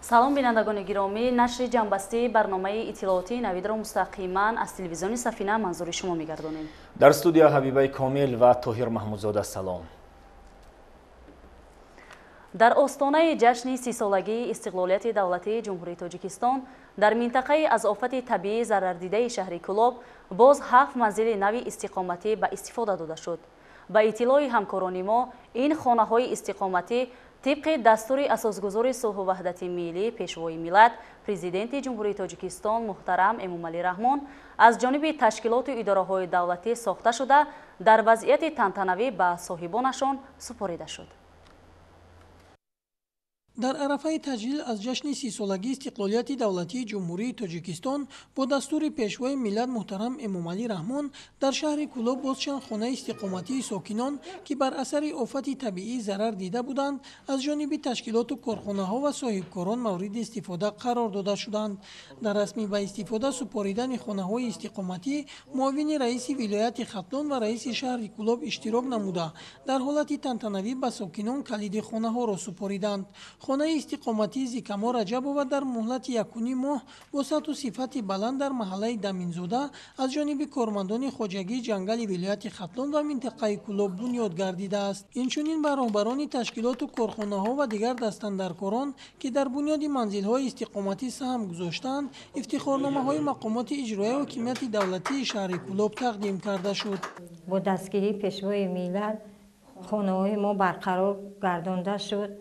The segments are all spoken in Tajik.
Салом, бинандагони гиромӣ. Нашри ҷамъбастии барномаи иттилоотии Навидро мустақиман аз телевизиони Сафина манзури шумо мегардонем. Дар студия Ҳабибаи Комил ва Тоҳир Маҳмудзода. Салом. Дар остонаи ҷашни 30-солагии истиқлолияти давлатии Ҷумҳурии Тоҷикистон дар минтақаи аз офати табиӣ зарардидаи шаҳри Кӯлоб боз 7 манзили нави истиқоматӣ ба истифода дода шуд. Ба иттилои ҳамкорони мо, ин хонаҳои истиқоматӣ тибқи дастури асосгузори сулҳу ваҳдати миллӣ, Пешвои миллат, Президенти Ҷумҳурии Тоҷикистон муҳтарам Эмомалӣ Раҳмон аз ҷониби ташкилоту идораҳои давлатӣ сохта шуда, дар вазъияти тантанавӣ ба соҳибонашон супорида шуд. Дар арафаи таҷлил аз ҷашни 30-солагии истиқлолияти давлатии Ҷумҳурии Тоҷикистон бо дастури Пешвои миллат муҳтарам Эмомалӣ Раҳмон дар шаҳри Кӯлоб боз чанд хонаи истиқоматии сокинон, ки бар асари офати табиӣ зарар дида буданд, аз ҷониби ташкилоту корхонаҳо ва соҳибкорон мавриди истифода қарор дода шуданд. Дар расми ба истифода супоридани хонаҳои истиқоматӣ муовини раиси вилояти Хатлон ва раиси шаҳри Кӯлоб иштирок намуда, дар ҳолати тантанавӣ ба сокинон калиди хонаҳоро супориданд. Хонаи истиқоматии Зикамо Раҷабова дар муҳлати 1,5 моҳ бо сатҳу сифати баланд дар маҳаллаи Даминзода аз ҷониби кормандони хоҷагии ҷангали вилояти Хатлон ва минтақаи Кӯлоб бунёд гардидааст. Инчунин ба роҳбарони ташкилоту корхонаҳо ва дигар дастандаркорон, ки дар бунёди манзилҳои истиқоматӣ саҳм гузоштаанд, ифтихорномаҳои мақомоти иҷроияи ҳокимияти давлатии шаҳри Кӯлоб тақдим карда шуд. Бо дастгирии Пешвои миллат хонаҳои мо барқарор гардонда шуд.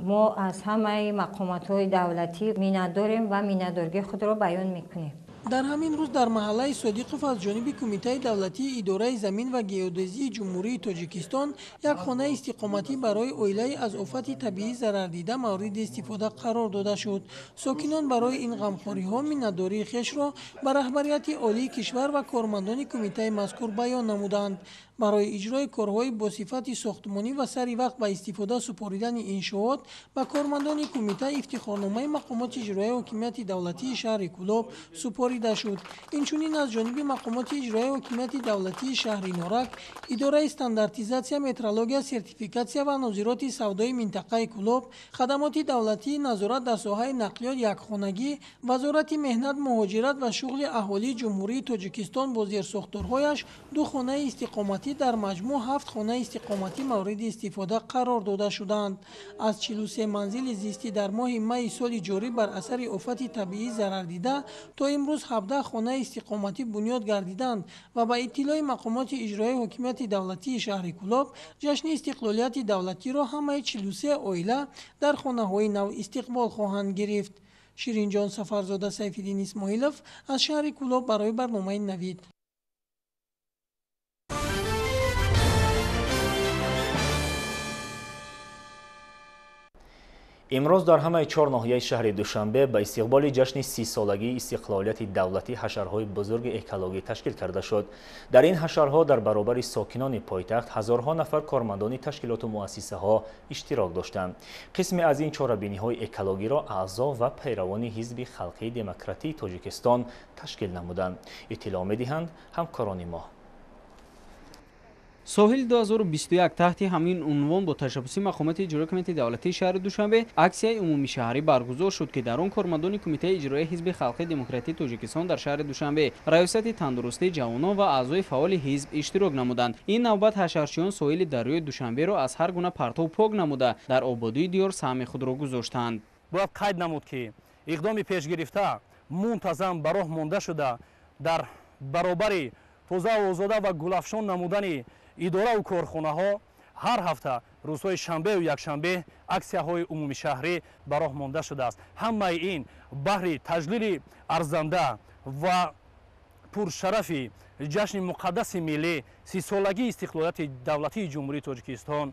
Мо аз ҳамаи мақомотҳои давлатӣ миннатдорем ва миннатдории худро баён мекунем. Дар ҳамин рӯз дар маҳаллаи Содиқов аз ҷониби Кумитаи давлатии идораи замин ва геодезии Ҷумҳурии Тоҷикистон як хонаи истиқоматӣ барои оилаи аз офати табиӣ зарардида мавриди истифода қарор дода шуд. Сокинон барои ин ғамхориҳо миннатдории хешро ба раҳбарияти олии кишвар ва кормандони кумитаи мазкур баён намуданд. Барои иҷрои корҳои бо сифати сохтмонӣ ва сари вақт ба истифода супоридани иншоот ба кормандони кумита ифтихорномаи мақомоти иҷроияи ҳокимияти давлатии шаҳри Кӯлоб супорида шуд. Инчунин аз ҷониби мақомоти иҷроияи ҳокимияти давлатии шаҳри Норак, идораи стандартизатсия, метрология, сертификатсия ва нозироти савдои минтақаи Кӯлоб, хадамоти давлатии назорат дар соҳаи нақлиёт якхонагӣ, Вазорати меҳнат, муҳоҷират ва шуғли аҳолии Ҷумҳурии Тоҷикистон бо зерсохторҳояш 2 хонаи истиқоматӣ, дар маҷмӯъ 7 хонаи истиқоматӣ мавриди истифода қарор дода шуданд. Аз 43 манзили зистӣ дар моҳи майи соли ҷорӣ бар асари офати табиӣ зарардида то имрӯз 17 хонаи истиқоматӣ бунёд гардиданд ва ба иттилои мақомоти иҷроияи ҳокимияти давлатии шаҳри Кӯлоб ҷашни истиқлолияти давлатиро ҳамаи 43 оила дар хонаҳои нав истиқбол хоҳанд гирифт. Ширинҷон Сафарзода, Сайфиддин Исмоилов аз шаҳри Кӯлоб барои барномаи Навид. Имрӯз дар ҳамаи 4 ноҳияи шаҳри Душанбе ба истиқболи ҷашни 30-солагии истиқлолияти давлатӣ ҳашарҳои бузурги экологӣ ташкил карда шуд. Дар ин ҳашарҳо дар баробари сокинони пойтахт ҳазорҳо нафар кормандони ташкилоту муассисаҳо иштирок доштанд. Қисме аз ин чорабиниҳои экологиро аъзо ва пайравони Ҳизби халқии демократии Тоҷикистон ташкил намуданд. Иттилоъ медиҳанд ҳамкорони мо. Соҳили 2021 таҳти ҳамин унвон бо ташаббуси мақомоти иҷроияи ҳокимияти давлатии шаҳри Душанбе аксияи умумишаҳрӣ баргузор шуд, ки дар он кормандони Кумитаи иҷроияи Ҳизби халқии демократии Тоҷикистон дар шаҳри Душанбе, Раёсати тандурустии ҷавонон ва аъзои фаъоли ҳизб иштирок намуданд. Ин навбат ҳашарчиён соҳили дарёи Душанберо аз ҳар гуна партов пок намуда, дар ободии диёр саҳми худро гузоштанд. Бояд қайд намуд, ки иқдоми пешгирифта мунтазам ба роҳ монда шуда, дар баробари тоза озода ва гулафшон намудани идораву корхонаҳо ҳар ҳафта рӯзҳои шанбеу якшанбе аксияҳои умумишаҳрӣ ба роҳ монда шудааст. Ҳамаи ин баҳри таҷлили арзанда ва пуршарафи ҷашни муқаддаси миллӣ, 30-солагии истиқлолияти давлатии Ҷумҳурии Тоҷикистон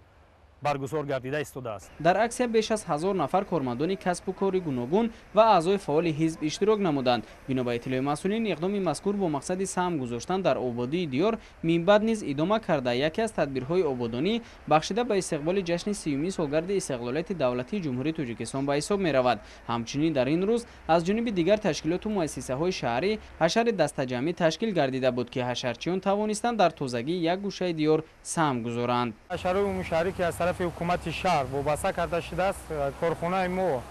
баргузор гардида истодааст. Дар аксия беш аз 1000 нафар кормандони касбу кори гуногун ва аъзои фаъоли ҳизб иштирок намуданд. Бино ба иттилои масъулин, иқдоми мазкур бо мақсади саҳм гузоштан дар ободии диёр минбаъд низ идома карда, яке аз тадбирҳои ободонӣ бахшида ба истиқболи ҷашни 30-юми солгарди истиқлолияти давлатии Ҷумҳурии Тоҷикистон ба ҳисоб меравад. Ҳамчунин дар ин рӯз аз ҷониби дигар ташкилоту муассисаҳои шаҳрӣ ҳашари дастаҷамъӣ ташкил гардида буд, ки ҳашарчиён тавонистанд дар тозагии як гӯшаи диёр саҳм гузоранд. Ҳашарои умумишаҳрӣ, ки аз тарафи ҳукумати шаҳр вобаста карда шудааст, корхонаи мо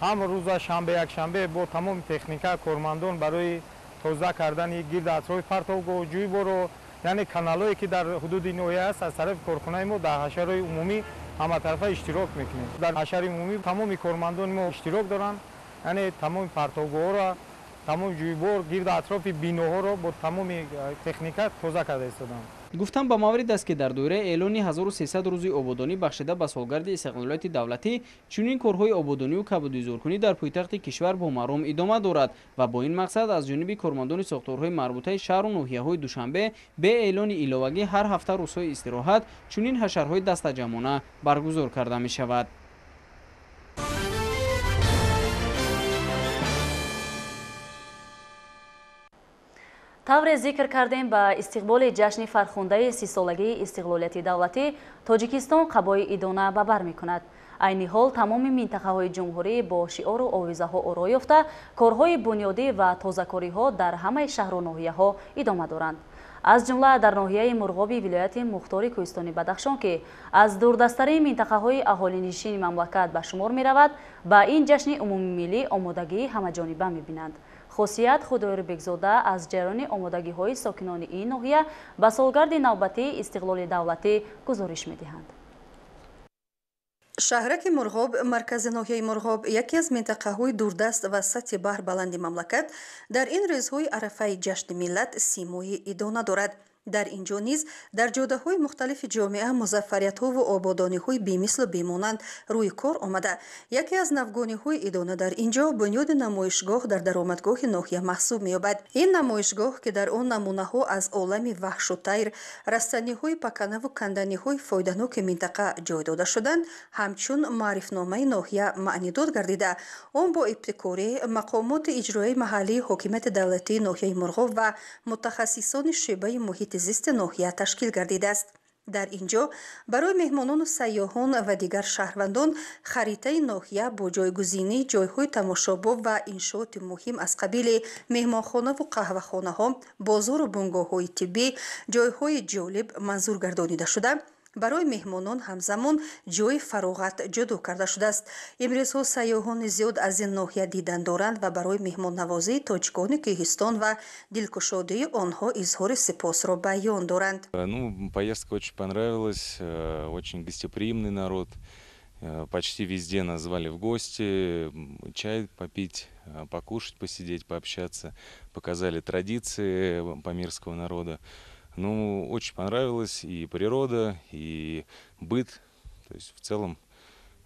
Ҳам рӯза шанбе, якшанбе бо тамоми техника кормандон барои тоза кардани гирд атрофи партовгоҳ, ҷӯйборо, яъне каналҳое ки дар ҳудуди ноҳия аст, аз тарафи корхонаи мо дар ҳашарҳои умумӣ ҳаматарафа иштирок мекунем. Дар ҳашари умумӣ тамоми кормандони мо иштирок доранд, яъне тамоми партовгоҳҳоро, тамоми ҷӯйбор, гирд атрофи биноҳоро бо тамоми техника тоза карда истоданд. Гуфтам ба маврид аст, ки дар доираи эълони 1300 рӯзи ободонӣ бахшида ба солгарди истиқлолияти давлатӣ чунин корҳои ободониву кабудизоркунӣ дар пойтахти кишвар бо маром идома дорад ва бо ин мақсад аз ҷониби кормандони сохторҳои марбутаи шаҳру ноҳияҳои Душанбе бе эълони иловагӣ ҳар ҳафта рӯзҳои истироҳат чунин ҳашарҳои дастаҷамъона баргузор карда мешавад. Тавре зикр кардем, ба истиқболи ҷашни фархундаи 30-солагии истиқлолияти давлатӣ Тоҷикистон қабои идона ба бар мекунад. Айни ҳол тамоми минтақаҳои ҷумҳурӣ бо шиору овизаҳо оро ёфта, корҳои бунёдӣ ва тозакориҳо дар ҳамаи шаҳру ноҳияҳо идома доранд. Аз ҷумла дар ноҳияи Мурғоби вилояти Мухтори Кӯҳистони Бадахшон, ки аз дурдасттарин минтақаҳои аҳолинишини мамлакат ба шумор меравад, ба ин ҷашни умумимиллӣ омодагии ҳамаҷониба мебинанд. Хосият Худоёрбекзода аз ҷараёни омодагиҳои сокинони ин ноҳия ба солгарди навбатии истиқлоли давлатӣ гузориш медиҳанд. Шаҳраки Мурғоб, маркази ноҳияи Мурғоб, яке аз минтақаҳои дурдаст ва сатҳи баҳр баланди мамлакат, дар ин рӯзҳои арафаи ҷашни миллат симои идона дорад. Дар ин ҷо низ дар ҷодаҳои мухталифи ҷомеа музаффариятҳову ободониҳои бемислу бемонанд рӯи кор омада. Яке аз навгониҳои идона дар ин ҷо бунёди намоишгоҳ дар даромадгоҳи ноҳия маҳсуб меёбад. Ин намоишгоҳ, ки дар он намунаҳо аз олами ваҳшу тайр, растаниҳои паканаву канданиҳои фоиданоки минтақа ҷой дода шуданд, ҳамчун маърифномаи ноҳия маънидод гардида, он бо ибтикорӣ мақомоти иҷроияи маҳаллии ҳокимияти давлатии ноҳияи Мурғоб ва мутахассисони шӯъбаи муҳити зисти ноҳия ташкил гардидааст. Дар ин ҷо барои меҳмонону сайёҳон ва дигар шаҳрвандон харитаи ноҳия бо ҷойгузинии ҷойҳои тамошобоб ва иншооти муҳим аз қабили меҳмонхонаву қаҳвахонаҳо, бозору бунгоҳҳои тиббӣ, ҷойҳои ҷолиб манзур гардонида шуда, барои меҳмонон ҳамзамон ҷои фароғат ҷудо карда шудааст. Имрӯзҳо сайёҳони зиёд аз ин ноҳия дидан доранд ва барои меҳмоннавозии тоҷикони кӯҳистон ва дилкушодии онҳо изҳори сипосро баён доранд. Ну, поездка очень понравилась, очень гостеприимный народ. Почти везде нас звали в гости, чай попить, покушать, посидеть, пообщаться. Показали традиции памирского народа. Ну, очень понравилось и природа, и быт. То есть в целом,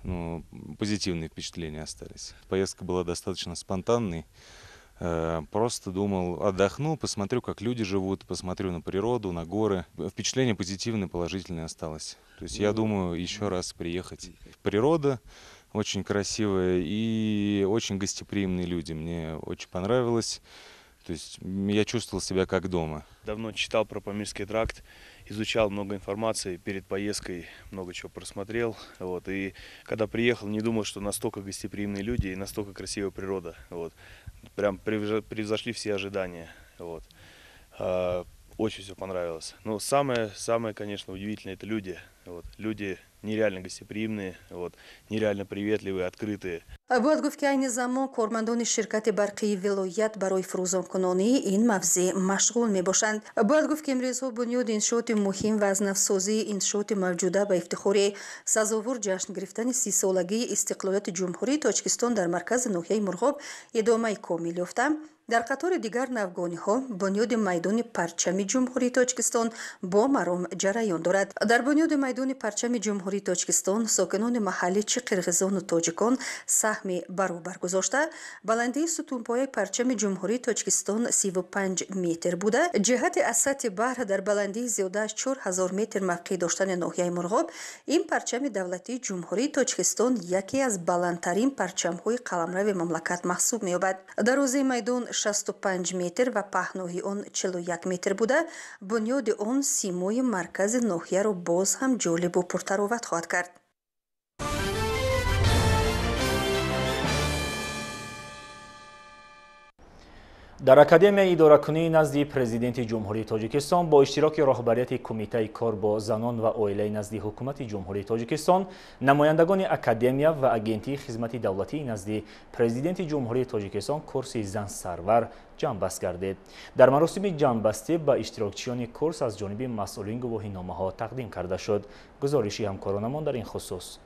ну, позитивные впечатления остались. Поездка была достаточно спонтанной. Просто думал, отдохну, посмотрю, как люди живут, посмотрю на природу, на горы. Впечатление позитивное, положительное осталось. То есть я думаю еще раз приехать. Природа очень красивая и очень гостеприимные люди. Мне очень понравилось. То есть я чувствовал себя как дома. Давно читал про Памирский тракт, изучал много информации перед поездкой, много чего просмотрел. Вот. И когда приехал, не думал, что настолько гостеприимные люди и настолько красивая природа. Вот. Прям превзошли все ожидания. Вот. Очень все понравилось. Но самое, конечно, удивительное – это люди. Вот. Люди нереально гостеприимные, вот, нереально приветливые, открытые. Бояд гуфт, ки айни замон кормандони ширкати барқии вилоят барои фурӯзонкунонии ин мавзеъ машғул мебошанд. Бояд гуфт, ки имрӯзҳо бунёди иншооти муҳим ва аз навсозии иншооти мавҷуда ба ифтихори сазовор ҷашн гирифтани 30-солагии истиқлолияти Ҷумҳурии Тоҷикистон дар маркази ноҳияи Мурғоб идомаи комил ёфта, дар қатори дигар навгониҳо бунёди майдони парчами Ҷумҳурии Тоҷикистон бо маром ҷараён дорад. Дар бунёди майдони парчами Ҷумҳурии Тоҷикистон сокинони маҳаллӣ, чӣ қирғизону тоҷикон, саҳми баробар гузошта, баландии сутунпояи парчами Ҷумҳурии Тоҷикистон 35 метр буда, ҷиҳати аз сатҳи баҳр дар баландии зиёда аз 4000 метр мавқеъ доштани ноҳияи Мурғоб, ин парчами давлатии Ҷумҳурии Тоҷикистон яке аз баландтарин парчамҳои қаламрави мамлакат маҳсуб меёбад. Дарозии майдон 65 метр ва паҳнои он 41 метр буда, бунёди он симои маркази ноҳияро боз ҳам ҷолибу пуртароват хоҳад кард. Дар Академияи идоракунии назди Президенти Ҷумҳурии Тоҷикистон бо иштироки роҳбарияти Кумитаи кор бо занон ва оилаи назди Ҳукумати Ҷумҳурии Тоҷикистон, намояндагони Академия ва Агентии хизмати давлатии назди Президенти Ҷумҳурии Тоҷикистон курси зан сарвар ҷамъбаст гардид. Дар маросими ҷамъбастӣ ба иштирокчиёни курс аз ҷониби масъулин гувоҳиномаҳо тақдим карда шуд. Гузориши ҳамкоронамон дар ин хусус.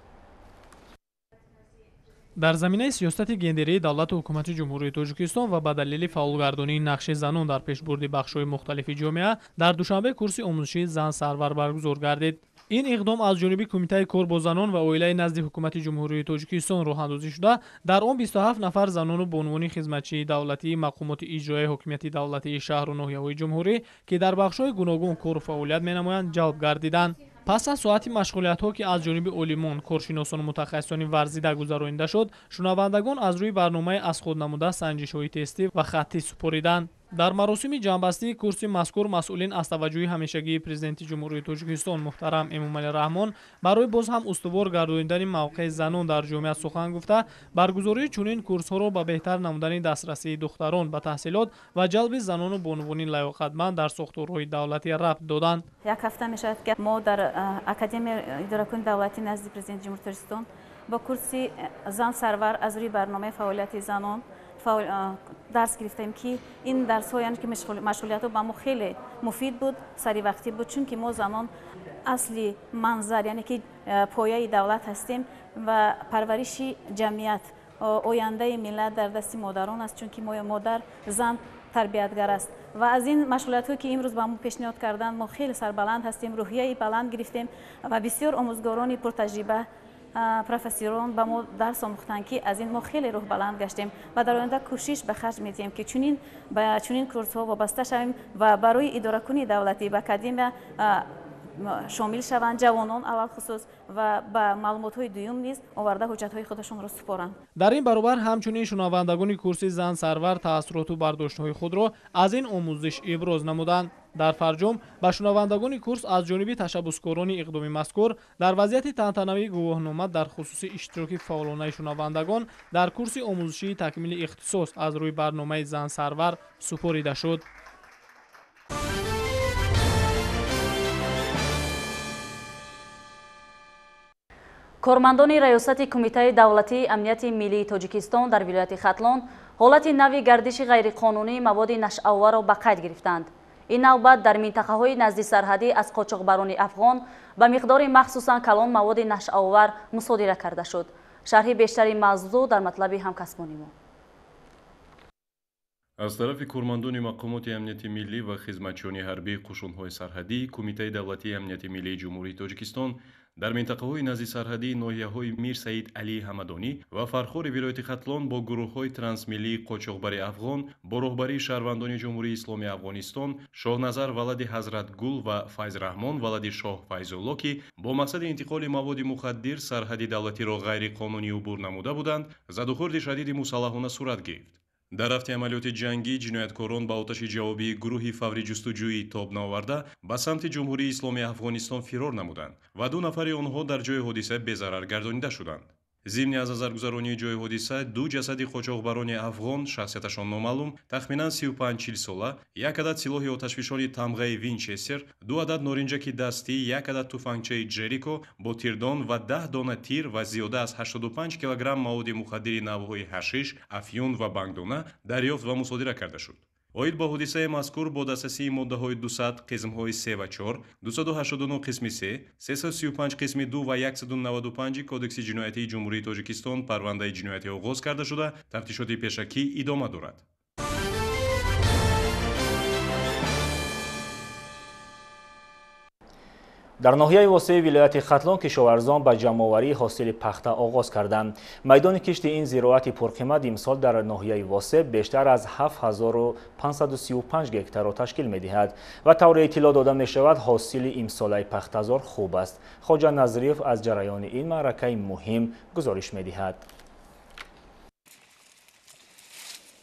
Дар заминаи сиёсати гендерии давлату ҳукумати Ҷумҳурии Тоҷикистон ва ба далели фаъолгардонии нақши занон дар пешбурди бахшҳои мухталифи ҷомеа дар Душанбе курси омӯзишии зан сарвар баргузор гардид. Ин иқдом аз ҷониби Кумитаи кор бо занон ва оилаи назди Ҳукумати Ҷумҳурии Тоҷикистон роҳандозӣ шуда, дар он 27 нафар занону бонувони хизматчии давлатии мақомоти иҷроияи ҳокимияти давлатии шаҳру ноҳияҳои ҷумҳурӣ, ки дар бахшҳои гуногун кору фаъолият менамоянд, ҷалб гардиданд. Пас аз соати машғулиятҳо, ки аз ҷониби олимон, коршиносону мутахассисони варзида гузаронида шуд, шунавандагон аз рӯи барномаи аз худ намуда санҷишҳои тестӣ ва хаттӣ супориданд. Дар маросими ҷамъбастии курси мазкур масъулин аз таваҷҷӯҳи ҳамешагии Президенти Ҷумҳурии Тоҷикистон муҳтарам Эмомалӣ Раҳмон барои боз ҳам устувор гардонидани мавқеи занон дар ҷомеа сухан гуфта, баргузории чунин курсҳоро ба беҳтар намудани дастрасии духтарон ба таҳсилот ва ҷалби занону бонувони лаёқатманд дар сохторҳои давлатӣ рабт доданд. Як ҳафта мешавад, ки мо дар Академияи идоракунии давлатӣ назди Президенти Ҷумҳурии Тоҷикистон бо курси зан сарвар аз рӯи барномаи фаъолияти занон дарс гирифтем, ки ин дарсҳо, яъне ки машғулиятҳо ба мо хеле муфид буд, саривақтӣ буд, чунки мо занон асли манзар, яъне ки пояи давлат ҳастем ва парвариши ҷамъият, ояндаи миллат дар дасти модарон аст, чунки модар зан тарбиятгар аст. Ва аз ин машғулиятҳое, ки имрӯз ба мо пешниҳод карданд, мо хеле сарбаланд ҳастем, рӯҳияи баланд гирифтем ва бисёр омӯзгорони пуртаҷриба, профессорон ба мо дарс омӯхтанд, ки аз ин мо хеле рӯҳбаланд гаштем ва дар оянда кӯшиш ба харҷ медиҳем, ки ба чунин курсҳо вобаста шавем ва барои идоракунии давлатӣ ба академия шомил шаванд ҷавонон алалхусус ва ба маълумотҳои дуюм низ оварда ҳуҷҷатҳои худашонро супоранд. Дар ин баробар ҳамчунин шунавандагони курси зан сарвар таассуроту бардоштҳои худро аз ин омӯзиш иброз намуданд. Дар фарҷом ба шунавандагони курс аз ҷониби ташаббускорони иқдоми мазкур дар вазъияти тантанавии гувоҳнома дар хусуси иштироки фаъолонаи шунавандагон дар курси омӯзишии такмили ихтисос аз рӯи барномаи зан сарвар супорида шуд. Кормандони Раёсати Кумитаи давлатии амнияти миллии Тоҷикистон дар вилояти Хатлон ҳолати нави гардиши ғайриқонунии маводи нашъаоварро ба қайд гирифтанд. Ин навбат дар минтақаҳои назди сарҳадӣ аз қочоқбарони афғон ба миқдори махсусан калон маводи нашъаовар мусодира карда шуд. Шарҳи бештари мавзӯъ дар матлаби ҳамкасбони мо. Аз тарафи кормандони мақомоти амнияти миллӣ ва хизматчиёни ҳарбии қушунҳои сарҳадӣ Кумитаи давлатии амнияти миллии Ҷумҳурии Тоҷикистон дар минтақаҳои назди сарҳадии ноҳияҳои Мир Саид Алии Ҳамадонӣ ва Фархори вилояти Хатлон бо гурӯҳҳои трансмиллии қочоқбари афғон бо роҳбарии шаҳрвандони Ҷумҳурии Исломии Афғонистон Шоҳназар валади Ҳазратгул ва Файзраҳмон валади Шоҳ Файзулло, ки бо мақсади интиқоли маводи мухаддир сарҳади давлатиро ғайриқонунӣ убур намуда буданд, задухӯрди шадиди мусаллаҳона сурат гирифт. Дар рафти амалиёти ҷангӣ ҷинояткорон ба оташи ҷавобии гурӯҳи фаври ҷустуҷӯӣ тоб наоварда ба самти Ҷумҳурии Исломии Афғонистон фирор намуданд ва ду нафари онҳо дар ҷои ҳодиса безарар гардонида шуданд. Зимни аз назаргузаронии ҷои ҳодиса ду ҷасади қочоқбарони афғон, шахсияташон номаълум, тахминан 35-40 сола, як адад силоҳи оташфишони тамғаи Винчестер, ду адад норинҷаки дастӣ, як адад туфангчаи Ҷерико бо тирдон ва 10 дона тир ва зиёда аз 85 килограмм маводи мухаддири навъҳои ҳашиш, афюн ва бангдона дарёфт ва мусодира карда шуд. Оид ба ҳодисаи мазкур бо дастрасии моддаҳои 200 қисмҳои 3 ва 4, 289 қисми 3, 335 қисми 2 ва 195 Кодекси ҷиноятии Ҷумҳурии Тоҷикистон парвандаи ҷиноятӣ оғоз карда шуда, тафтишоти пешакӣ идома дорад. Дар ноҳияи Восеи вилояти Хатлон кишоварзон ба ҷамъоварии ҳосили пахта оғоз карданд. Майдони кишти ин зироати пурқимат имсол дар ноҳияи Восе бештар аз 7535 гектарро ташкил медиҳад ва тавре иттилоъ дода мешавад, ҳосили имсолаи пахтазор хуб аст. Хоҷа Назриев аз ҷараёни ин маъракаи муҳим гузориш медиҳад.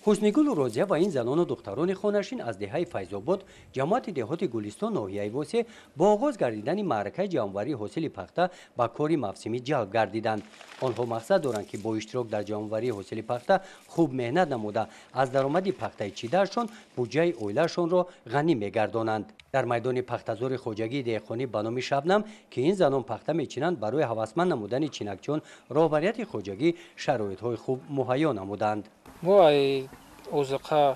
Ҳуснигулу Розия ва ин занону духтарони хонашин аз деҳаи Файзобод, ҷамоати деҳоти Гулистон, ноҳияи Восеъ бо оғоз гардидани маъракаи ҷамъоварии ҳосили пахта ба кори мавсимӣ ҷалб гардиданд. Онҳо мақсад доранд, ки бо иштирок дар ҷамъоварии ҳосили пахта хуб меҳнат намуда, аз даромади пахтаи чидаашон буҷаи оилаашонро ғанӣ мегардонанд. Дар майдони пахтазори хоҷагии деҳқонӣ ба номи Шабнам, ки ин занон пахта мечинанд, барои ҳавасманд намудани чинакчиён роҳбарияти хоҷагӣ шароитҳои хуб муҳайё намуданд. Мо озиқа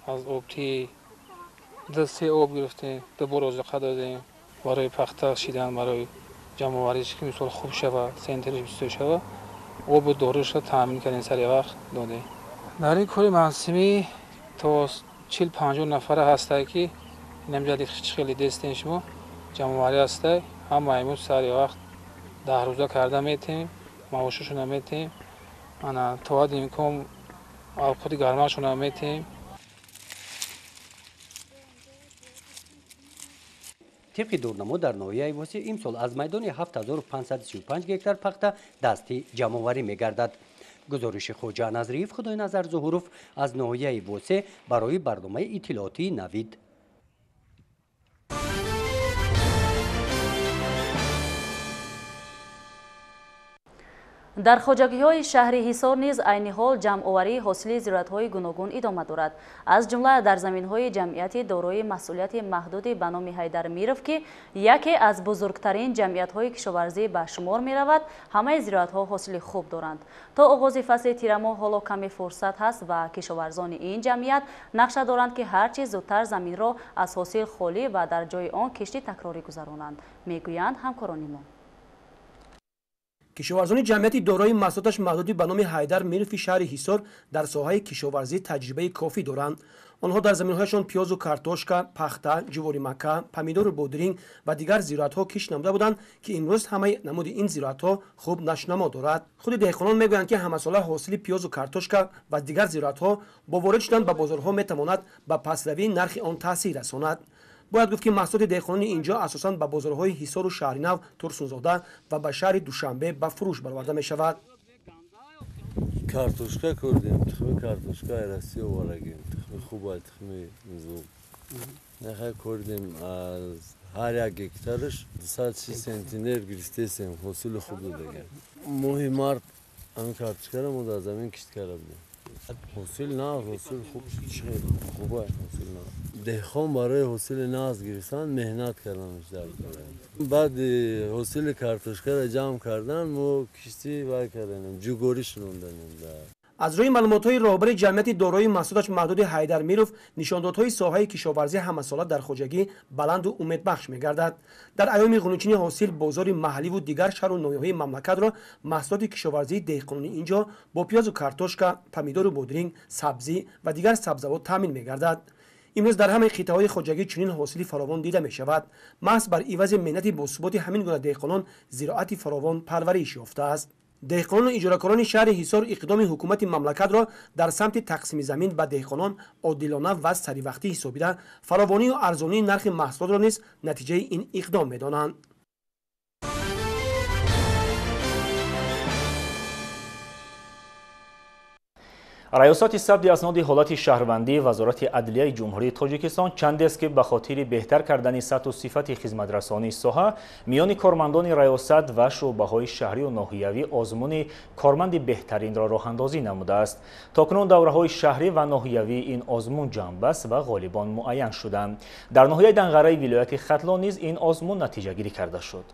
аз обти 2-3 об гирифтем, 2 бор озиқа додем барои пахта шидан, барои ҷамъовариш, ки мисол хуб шава, центриш бисёр шава, обу доруша таъмин кардем, сари вақт додем. Дар ин кори мавсимӣ то 40-50 нафара ҳастае, ки инамҷа хеле дестем шумо ҷамъоварӣ ҳастае, ҳамаи мо сари вақт 10 рӯза карда метем, маошашона метем, ана то ҳадди имкон авқоти гармашона метем. Тибқи дурнамо дар ноҳияи Восеъ имсол аз майдони 7535 гектар пахта дастӣ ҷамъоварӣ мегардад. Гузориши Хоҷа Назриев, Худойназар Зуҳуров аз ноҳияи Восеъ барои барномаи иттилоотии Навид. Дар хоҷагиҳои шаҳри Ҳисор низ айни ҳол ҷамъоварии ҳосили зироатҳои гуногун идома дорад. Аз ҷумла дар заминҳои ҷамъияти дорои масъулияти маҳдуди ба номи Ҳайдар Миров, ки яке аз бузургтарин ҷамъиятҳои кишоварзӣ ба шумор меравад, ҳамаи зироатҳо ҳосили хуб доранд. То оғози фасли тирамоҳ ҳоло каме фурсат ҳаст ва кишоварзони ин ҷамъият нақша доранд, ки ҳарчи зудтар заминро аз ҳосил холӣ ва дар ҷои он кишти такрорӣ гузаронанд, мегӯянд ҳамкорони мо. Кишоварзони ҷамъияти дорои маҳсулоташ маҳдудӣ ба номи Ҳайдар Мирови шаҳри Ҳисор дар соҳаи кишоварзӣ таҷрибаи кофӣ доранд. Онҳо дар заминҳояшон пиёзу картошка, пахта, ҷуворимакка, помидору бодринг ва дигар зироатҳо кишт намуда буданд, ки имрӯз ҳамаи намуди ин зироатҳо хуб нашунамо дорад. Худи деҳқонон мегӯянд, ки ҳамасола ҳосили пиёзу картошка ва дигар зироатҳо бо ворид шудан ба бозорҳо метавонад ба пастравии нархи он таъсир расонад. Бояд гуфт, ки маҳсулоти деҳқонони инҷо асосан ба бозорҳои Ҳисору Шаҳринав, Турсунзода ва ба шаҳри Душанбе ба фурӯш бароварда мешавад. Картошка курдем, тухми картошка Россия овардагем, тухми хуба, тухми зуб. Нахай курдем, аз ҳар як гектараш 260 сентинер гирифтесем, ҳосили хуб додагем. Моҳи март ҳамин картошкаро мо дар замин кишт карда будем. Ҳосил на, ҳосил хуб, хуба ҳосил на. Деҳқон барои ҳосили нағз гирифтан меҳнат карданаш дар кор. Баъд ҳосили картошкаро ҷамъ кардан, мо кишти вай карданем, ҷугорӣ шунонданем. Аз рӯи маълумотҳои роҳбари ҷамъияти дорои маҳсулоташ маҳдуди Ҳайдар Миров, нишондодҳои соҳаи кишоварзӣ ҳамасола дар хоҷагӣ баланду умедбахш мегардад. Дар айёми ғунучини ҳосил бозори маҳалливу дигар шаҳру ноҳияҳои мамлакатро маҳсулоти кишоварзии деҳқонони инҷо бо пиёзу картошка, помидору бодринг, сабзӣ ва дигар сабзавот таъмин мегардад. Имрӯз дар ҳамаи қитъаҳои хоҷагӣ чунин ҳосили фаровон дида мешавад. Маҳз бар ивази меҳнати босуботи ҳамин гуна деҳқонон зироати фаровон парвариш ёфтааст. Деҳқонону иҷоракорони шаҳри Ҳисор иқдоми ҳукумати мамлакатро дар самти тақсими замин ба деҳқонон одилона ва саривақтӣ ҳисобида, фаровонию арзонии нархи маҳсулотро низ натиҷаи ин иқдом медонанд. Раёсати сабти асноди ҳолати шаҳрвандии Вазорати адлияи Ҷумҳурии Тоҷикистон чандест, ки ба хотири беҳтар кардани сатҳу сифати хизматрасонии соҳа миёни кормандони раёсат ва шӯъбаҳои шаҳрию ноҳиявӣ озмуни корманди беҳтаринро роҳандозӣ намудааст. То кунун давраҳои шаҳрӣ ва ноҳиявии ин озмун ҷамъбаст ва ғолибон муайян шуданд. Дар ноҳияи Данғараи вилояти Хатлон низ ин озмун натиҷагирӣ карда шуд.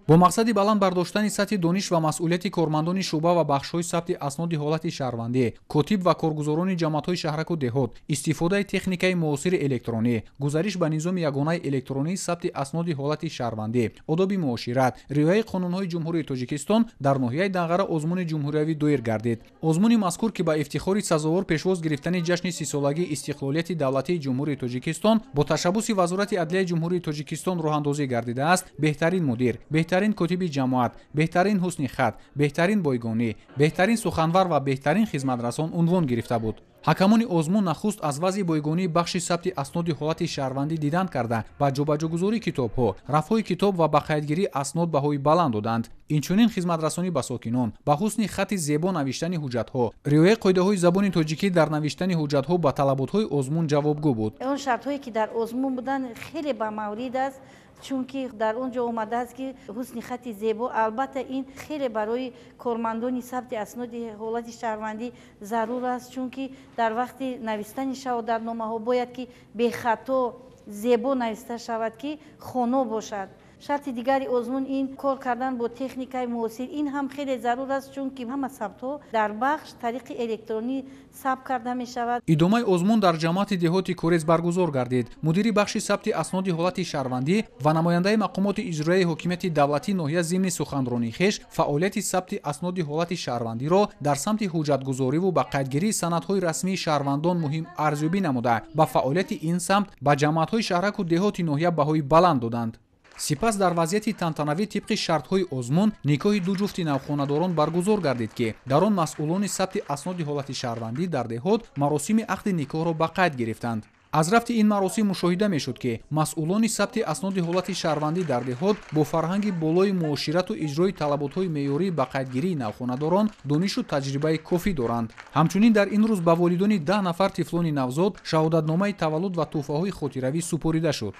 Бо мақсади баланд бардоштани сатҳи дониш ва масъулияти кормандони шӯъба ва бахшҳои сабти асноди ҳолати шаҳрвандӣ, котиб ва коргузорони ҷамоатҳои шаҳраку деҳот, истифодаи техникаи муосири электронӣ, гузариш ба низоми ягонаи электронии сабти асноди ҳолати шаҳрвандӣ, одоби муошират, риояи қонунҳои Ҷумҳурии Тоҷикистон дар ноҳияи Данғара озмуни ҷумҳуриявӣ доир гардид. Озмуни мазкур, ки ба ифтихори сазовор пешвоз гирифтани ҷашни 30-солагии истиқлолияти давлатии Ҷумҳурии Тоҷикистон бо ташаббуси Вазорати адлияи Ҷумҳурии Тоҷикистон роҳандозӣ гардидааст, беҳтарин мудир, беҳтарин котиби ҷамоат, беҳтарин ҳусни хат, беҳтарин бойгонӣ, беҳтарин суханвар ва беҳтарин хизматрасон унвон гирифта буд. Ҳакамони озмун нахуст аз вазъи бойгонии бахши сабти асноди ҳолати шаҳрвандӣ дидан карда, ба ҷобаҷогузории китобҳо, рафҳои китоб ва ба қайдгирии аснод баҳои баланд доданд. Инчунин хизматрасонӣ ба сокинон, ба ҳусни хати зебо навиштани ҳуҷҷатҳо, риояи қоидаҳои забони тоҷикӣ дар навиштани ҳуҷҷатҳо ба талаботҳои озмун ҷавобгӯ буд. Он шартҳое ки дар озмун буданд хеле ба маврид аст, чунки дар он ҷо омадааст ки ҳусни хати зебо, албатта ин хеле барои кормандони сабти асноди ҳолати шаҳрвандӣ зарур аст, чунки дар вақти навиштани шаҳодатномаҳо бояд ки бехато зебо нависта шавад, ки хоно бошад. Шарти дигари озмун ин кор кардан бо техникаи муосир, ин ҳам хеле зарур аст, чунки ҳама сабтҳо дар бахш тариқи электронӣ сабт карда мешавад. Идомаи озмун дар ҷамоати деҳоти Курез баргузор гардид. Мудири бахши сабти асноди ҳолати шаҳрвандӣ ва намояндаи мақомоти иҷроияи ҳокимияти давлатии ноҳия зимни суханронии хеш фаъолияти сабти асноди ҳолати шаҳрвандиро дар самти ҳуҷҷатгузориву ба қайдгирии санадҳои расмии шаҳрвандон муҳим арзёбӣ намуда, ба фаъолияти ин самт ба ҷамоатҳои шаҳраку деҳоти ноҳия баҳои баланд доданд. Сипас дар вазъияти тантанавӣ тибқи шартҳои озмун никоҳи ду ҷуфти навхонадорон баргузор гардид, ки дар он масъулони сабти асноди ҳолати шаҳрвандӣ дар деҳот маросими ақди никоҳро ба қайд гирифтанд. Аз рафти ин маросим мушоҳида мешуд, ки масъулони сабти асноди ҳолати шаҳрвандӣ дар деҳот бо фарҳанги болои муоширату иҷрои талаботҳои меъёрии ба қайдгирии навхонадорон донишу таҷрибаи кофӣ доранд. Ҳамчунин дар ин рӯз ба волидони 10 нафар тифлони навзод шаҳодатномаи таваллуд ва тӯҳфаҳои хотиравӣ супорида шуд.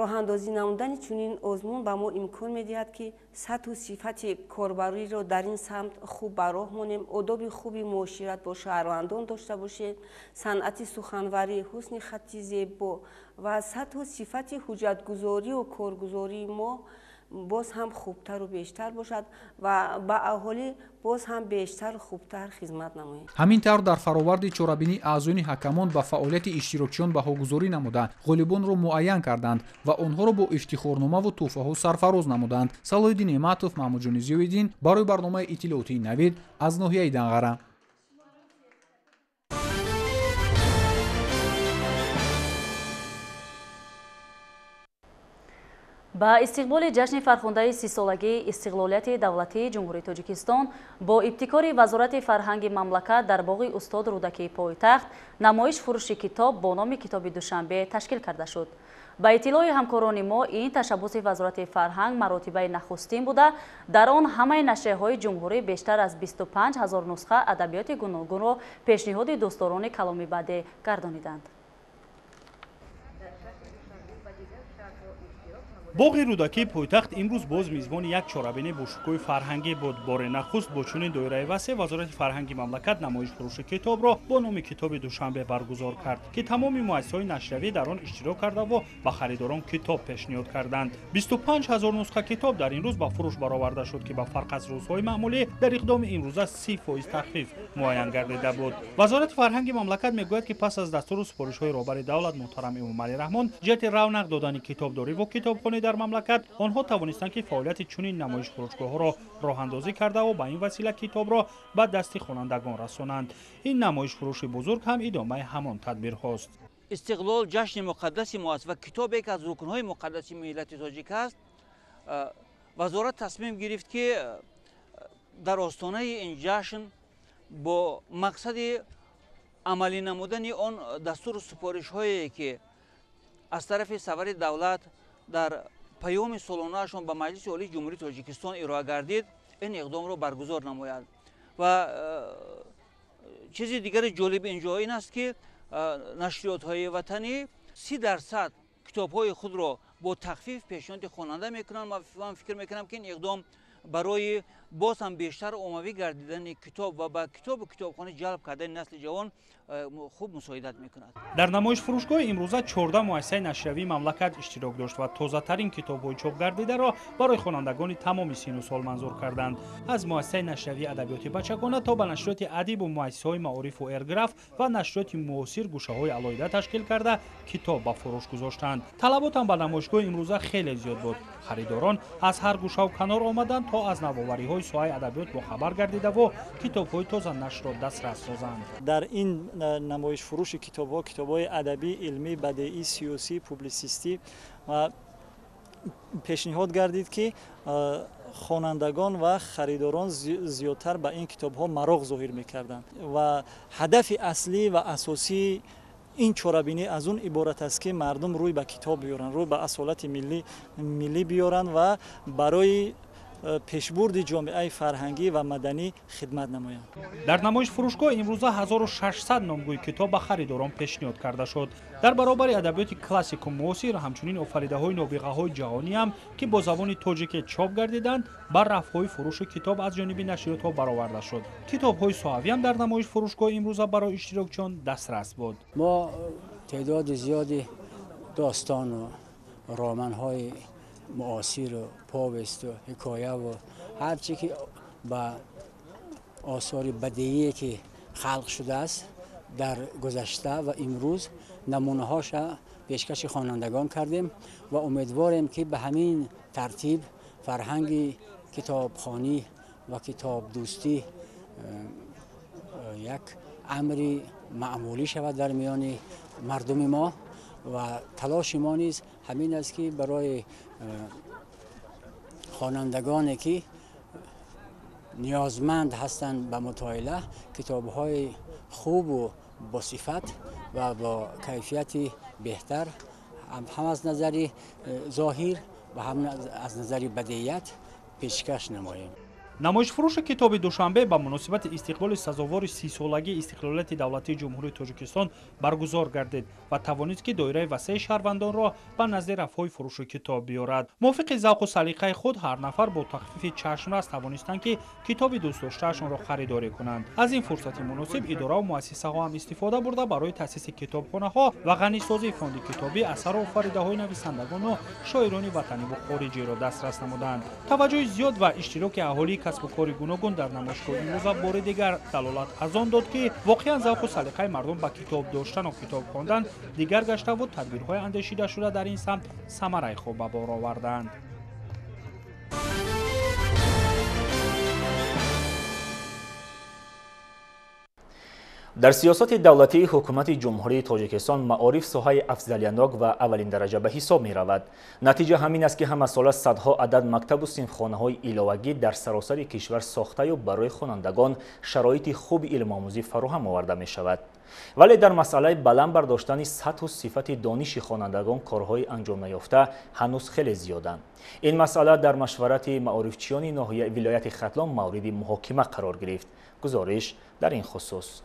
Роҳандозӣ намудани чунин озмун ба мо имкон медиҳад, ки сатҳу сифати корбариро дар ин самт хуб ба роҳ монем, одоби хуби муошират бо шаҳрвандон дошта бошем, санъати суханварӣ, ҳусни хати зебо ва сатҳу сифати ҳуҷҷатгузорию коргузории мо боз ҳам хубтару бештар бошад ва ба аҳолӣ боз ҳам бештару хубтар хизмат намоем. Ҳамин тавр дар фароварди чорабинии аъзони ҳакамон ба фаъолияти иштирокчиён баҳогузорӣ намуда, ғолибонро муайян карданд ва онҳоро бо ифтихорномаву тӯҳфаҳо сарфароз намуданд. Салоҳиддин Неъматов, Маҳмудҷони Зиёиддин барои барномаи иттилоотии Навид аз ноҳияи Данғара. Ба истиқболи ҷашни фархундаи 30-солагии истиқлолияти давлатии Ҷумҳурии Тоҷикистон бо ибтикори Вазорати фарҳанги мамлакат дар боғи устод Рӯдакии пойтахт намоиш фурӯши китоб бо номи Китоби Душанбе ташкил карда шуд. Ба иттилои ҳамкорони мо ин ташаббуси Вазорати фарҳанг маротибаи нахустин буда, дар он ҳамаи нашрияҳои ҷумҳурӣ бештар аз 25 000 нусха адабиёти гуногунро пешниҳоди дӯстдорони каломи бадеъ гардониданд. Боғи Рӯдакии пойтахт имрӯз боз мизбони як чорабинии бошукӯҳи фарҳангӣ буд. Бори нахуст бо чунин доираи васеъ Вазорати фарҳанги мамлакат намоиш фурӯши китобро бо номи Китоби Душанбе баргузор кард, ки тамоми муассисаҳои нашриявӣ дар он иштирок кардаву ба харидорон китоб пешниҳод карданд. 25 000 нусха китоб дар ин рӯз ба фурӯш бароварда шуд, ки ба фарқ аз рӯзҳои маъмулӣ дар иқдоми имрӯза 30% тахфиф муайян гардида буд. Вазорати фарҳанги мамлакат мегӯяд, ки пас аз дастуру супоришҳои роҳбари давлат муҳтарам Эмомалӣ Раҳмон ҷиҳати равнақ додани китобдорӣ ва китобхонӣ дар мамлакат онҳо тавонистанд, ки фаъолияти чунин намоишфурӯшгоҳҳоро роҳандозӣ кардаву ба ин васила китобро ба дасти хонандагон расонанд. Ин намоишфурӯши бузург ҳам идомаи ҳамон тадбирҳост. Истиқлол ҷашни муқаддаси мо аст ва китобе ки аз рукнҳои муқаддаси миллати тоҷик аст, вазорат тасмим гирифт, ки дар остонаи ин ҷашн бо мақсади амалӣ намудани он дастуру супоришҳое ки аз тарафи сарвари давлат дар паёми солонаашон ба Маҷлиси Олии Ҷумҳурии Тоҷикистон ироа гардид, ин иқдомро баргузор намояд. Ва чизи дигари ҷолиб ин ҷо ин аст, ки нашриётҳои ватанӣ 30% китобҳои худро бо тахфиф пешниҳоди хонанда мекунанд. Ман фикр мекунам, ки ин иқдом барои боз ҳам бештар оммавӣ гардидани китоб ва ба китобу китобхона ҷалб кардани насли ҷавон хуб мусоидат мекунад. Дар намоишфурӯшгоҳи имрӯза 14 муассисаи нашриявии мамлакат иштирок дошт ва тозатарин китобҳои чопгардидаро барои хонандагони тамоми сину сол манзур карданд. Аз муассисаи нашриявии адабиёти бачагона то ба нашриёти адибу муассисаҳои маорифу эрграф ва нашриёти муосир гӯшаҳои алоҳида ташкил карда китоб ба фурӯш гузоштанд. Талаботам ба намоишгоҳи имрӯза хеле зиёд буд. Харидорон аз ҳар гӯшаву канор омаданд то аз навовариҳои соҳаи адабиёт бохабар гардидаву китобҳои тозанашрро дастрас созанд. Дар ин намоишфурӯши китобҳо китобҳои адабӣ, илмӣ, бадеӣ, сиёсӣ, публисистӣ ва пешниҳод гардид, ки Хонандагон ва харидорон зиёдтар ба ин китобҳо мароқ зоҳир мекарданд ва ҳадафи аслӣ ва асосии ин чорабинӣ аз он иборат аст, ки мардум рӯй ба китоб биёранд, рӯй ба асолати миллӣ биёранд ва барои пешбурди ҷомеаи фарҳангӣ ва маданӣ хидмат намоянд. Дар намоиш фурӯшгоҳ имрӯза 1600 номгӯи китоб ба харидорон пешниҳод карда шуд. Дар баробари адабиёти классику муосир, ҳамчунин офаридаҳои нобиғаҳои ҷаҳонӣ ҳам, ки бо забони тоҷикӣ чоп гардиданд, бар рафҳои фурӯши китоб аз ҷониби нашриётҳо бароварда шуд. Китобҳои соҳавӣ ҳам дар намоиш фурӯшгоҳ имрӯза барои иштирокчиён дастрас буд. Мо теъдоди зиёди достону романҳои муосиру повесту ҳикояву ҳарчи ки ба осори бадеие ки халқ шудааст дар гузашта ва имрӯз намунаҳоша пешкаши хонандагон кардем ва умедворем, ки ба ҳамин тартиб фарҳанги китобхонӣ ва китобдӯстӣ як амри маъмулӣ шавад дар миёни мардуми мо ва талоши мо низ ҳамин аст, ки барои хонандагоне ки ниёзманд ҳастанд ба мутоила, китобҳои хубу босифат ва бо кайфияти беҳтар ҳам аз назари зоҳир ва ҳам аз назари бадеият пешкаш намоем. Намоишфурӯши китоби Душанбе ба муносибати истиқболи сазовори 30-солагии истиқлолияти давлатии Ҷумҳурии Тоҷикистон баргузор гардид ва тавонист, ки доираи васеи шаҳрвандонро ба назди рафҳои фурӯши китоб биёрад. Мувофиқи завқу салиқаи худ ҳар нафар бо тахфифи чашмрас тавонистанд, ки китоби дӯстдоштаашонро харидорӣ кунанд. Аз ин фурсати муносиб идораву муассисаҳо ҳам истифода бурда, барои таъсиси китобхонаҳо ва ғанисозии фонди китобӣ асару офаридаҳои нависандагону шоирони ватаниву хориҷиро дастрас намуданд. Таваҷҷӯҳи зиёд ва иштироки аҳолии касбу кори гуногун дар намоишгоҳ имрӯза бори дигар далолат аз он дод, ки воқеан завқу салиқаи мардум ба китоб доштану китоб хондан дигар гаштаву тадбирҳои андешидашуда дар ин самт самараи хуб ба бор оварданд. Дар сиёсати давлатии ҳукумати Ҷумҳурии Тоҷикистон маориф соҳаи афзалиянок ва аввалиндараҷа ба ҳисоб меравад. Натиҷа ҳамин аст, ки ҳамасола садҳо адад мактабу синфхонаҳои иловагӣ дар саросари кишвар сохтаю барои хонандагон шароити хуби илмомӯзӣ фароҳам оварда мешавад. Вале дар масъалаи баланд бардоштани сатҳу сифати дониши хонандагон корҳои анҷом наёфта ҳанӯз хеле зиёданд. Ин масъала дар машварати маорифчиёни ноҳияи вилояти Хатлон мавриди муҳокима қарор гирифт. Гузориш дар ин хусус.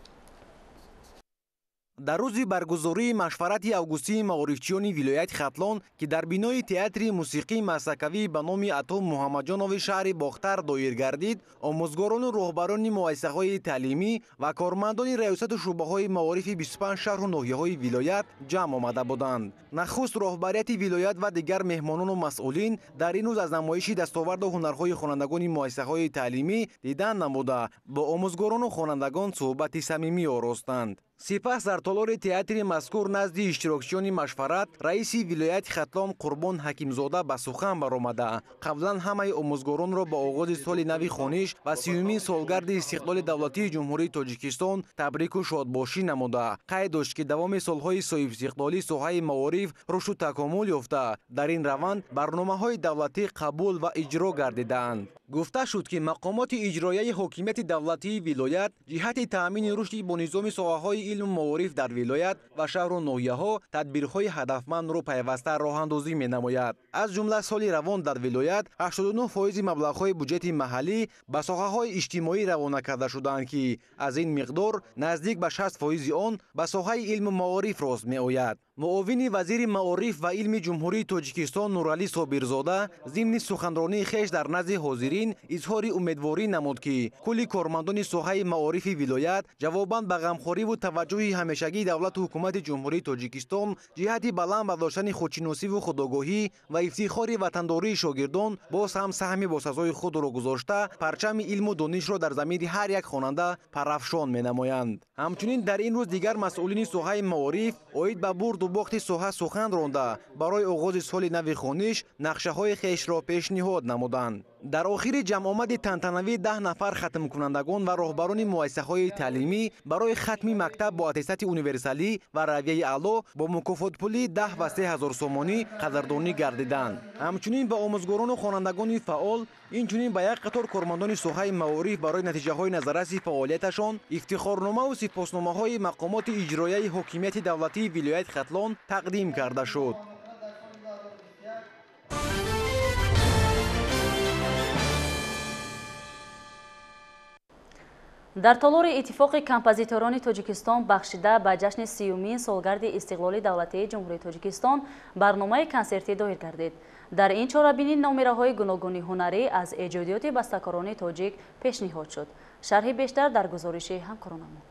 Дар рӯзи баргузории машварати августии маорифчиёни вилояти Хатлон, ки дар бинои театри мусиқии масакавӣ ба номи Ато Муҳаммадҷонови шаҳри Бохтар доир гардид, омӯзгорону роҳбарони муассисаҳои таълимӣ ва кормандони раёсату шӯъбаҳои маорифи 25 шаҳру ноҳияҳои вилоят ҷамъ омада буданд. Нахуст роҳбарияти вилоят ва дигар меҳмонону масъулин дар ин рӯз аз намоиши дастоварду ҳунарҳои хонандагони муассисаҳои таълимӣ дидан намуда, бо омӯзгорону хонандагон суҳбати самимӣ оростанд. Сипас дар толори театри мазкур назди иштирокчиёни машварат раиси вилояти Хатлон Қурбон Ҳакимзода ба сухан баромада, қаблан ҳамаи омӯзгоронро ба оғози соли нави хониш ва 30-умин солгарди истиқлоли давлатии Ҷумҳурии Тоҷикистон табрику шодбошӣ намуда, қайд дошт, ки давоми солҳои соҳибистиқлолӣ соҳаи маориф рушду такомул ёфта, дар ин раванд барномаҳои давлатӣ қабул ва иҷро гардидаанд. Гуфта шуд, ки мақомоти иҷроияи ҳокимияти давлатии вилоят ҷиҳати таъмини рушди бонизоми соҳаҳои илму маориф дар вилоят ва шаҳру ноҳияҳо тадбирҳои ҳадафмандро пайваста роҳандозӣ менамояд. Аз ҷумла соли равон дар вилоят 89% маблағҳои буҷети маҳаллӣ ба соҳаҳои иҷтимоӣ равона карда шудаанд, ки аз ин миқдор наздик ба 60% он ба соҳаи илму маориф рост меояд. Муовини вазири маориф ва илми Ҷумҳурии Тоҷикистон Нуралӣ Собирзода зимни суханронии хеш дар назди ҳозирин изҳори умедворӣ намуд, ки кулли кормандони соҳаи маорифи вилоят ҷавобан ба ғамхориву таваҷҷӯҳи ҳамешагии давлату ҳукумати Ҷумҳурии Тоҷикистон ҷиҳати баланд бардоштани худшиносиву худогоҳӣ ва ифтихори ватандории шогирдон боз ҳам саҳми босазои худро гузошта, парчами илму донишро дар замири ҳар як хонанда парафшон менамоянд. Ҳамчунин дар ин рӯз дигар масъулини соҳаи маориф оид ба бурду бохти соҳа сухан ронда, барои оғози соли нави хониш нақшаҳои хешро пешниҳод намуданд. Дар охири ҷамъомади тантанавӣ 10 нафар хатмкунандагон ва роҳбарони муассисаҳои таълимӣ барои хатми мактаб бо аттестати универсалӣ ва равияи аъло бо мукофотпулии 10 ва 3 ҳазор сомонӣ қадрдонӣ гардиданд. Ҳамчунин ба омӯзгорону хонандагони фаъол, инчунин ба як қатор кормандони соҳаи маориф барои натиҷаҳои назарраси фаъолияташон ифтихорномаву сипосномаҳои мақомоти иҷроияи ҳокимияти давлатии вилояти Хатлон тақдим карда шуд. Дар толори Иттифоқи композиторони Тоҷикистон бахшида ба ҷашни 30-умин солгарди истиқлоли давлатии Ҷумҳурии Тоҷикистон барномаи консертӣ доир гардид. Дар ин чорабинӣ номираҳои гуногуни ҳунарӣ аз эҷодиёти бастакорони тоҷик пешниҳод шуд. Шарҳи бештар дар гузориши ҳамкоронамон.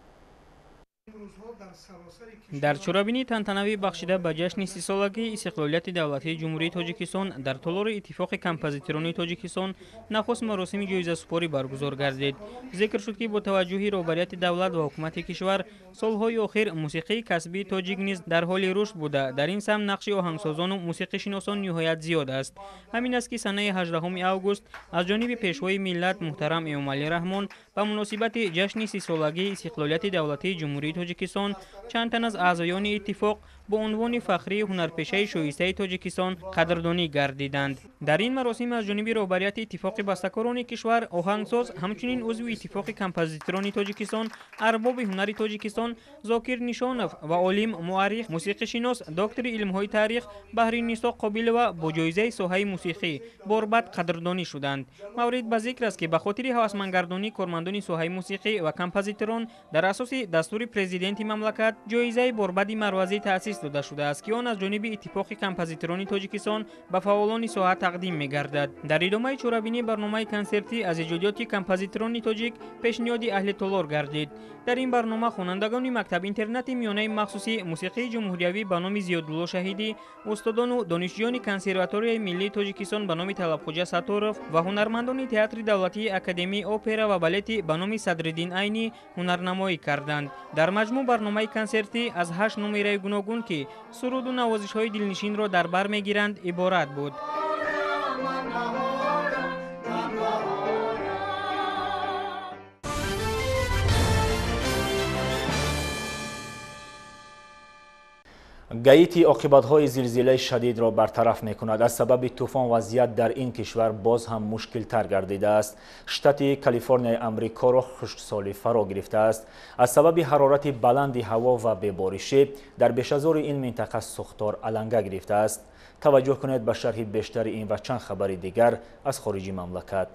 Дар чорабинии тантанавӣ бахшида ба ҷашни 30-солагии истиқлолияти давлатии Ҷумҳурии Тоҷикистон дар толори Иттифоқи композиторони Тоҷикистон нахуст маросими ҷоизасупорӣ баргузор гардид. Зикр шуд, ки бо таваҷҷӯҳи роҳбарияти давлат ва ҳукумати кишвар солҳои охир мусиқии касбии тоҷик низ дар ҳоли рушд буда, дар ин самт нақши оҳангсозону мусиқишиносон ниҳоят зиёд аст. Ҳамин аст, ки санаи 18 август аз ҷониби пешвои миллат муҳтарам Эмомалӣ Раҳмон ба муносибати ҷашни 30-солагии истиқлолияти давлатии Ҷумҳурии Тоҷикистон чанд тан аз аъзоёни иттифоқ бо унвони фахрии ҳунарпешаи шоистаи Тоҷикистон қадрдонӣ гардиданд. Дар ин маросим аз ҷониби роҳбарияти Иттифоқи бастакорони кишвар, оҳангсоз, ҳамчунин узви Иттифоқи композиторони Тоҷикистон, арбоби ҳунари Тоҷикистон Зокир Нишонов ва олим, муаррих, мусиқишинос, доктори илмҳои таърих Баҳринисо Қобилова бо ҷоизаи соҳаи мусиқӣ борбад қадрдонӣ шуданд. Маврид ба зикр аст, ки ба хотири ҳавасмандгардонии кормандони соҳаи мусиқӣ ва композиторон дар асоси дастури президенти мамлакат ҷоизаи борбади марвазӣ таъсис дода шудааст, ки он аз ҷониби Иттифоқи композиторони Тоҷикистон ба фаъолони соҳа тақдим мегардад. Дар идомаи чорабинӣ барномаи консертӣ аз эҷодиёти композиторони тоҷик пешниҳоди аҳли толор гардид. Дар ин барнома хонандагони мактаб-интернати миёнаи махсуси мусиқии ҷумҳуриявӣ ба номи Зиёдулло Шаҳидӣ, устодону донишҷӯёни консерваторияи миллии Тоҷикистон ба номи Талабхоҷа Сатторов ва ҳунармандони театри давлатии академияи опера ва балети ба номи Садриддин Айнӣ ҳунарнамоӣ карданд. Дар маҷмӯъ барномаи консертӣ аз 8 номираи гуногун, ки суруду навозишҳои дилнишинро дар бар мегиранд, иборат буд. Гаити оқибатҳои зилзилаи шадидро бартараф мекунад. Аз сабаби тӯфон вазъият дар ин кишвар боз ҳам мушкилтар гардидааст. Штати Калифорнияи Амрикоро хушксолӣ фаро гирифтааст. Аз сабаби ҳарорати баланди ҳаво ва беборишӣ дар бешазори ин минтақа сӯхтор аланга гирифтааст. Таваҷҷӯҳ кунед ба шарҳи бештари ин ва чанд хабари дигар аз хориҷи мамлакат.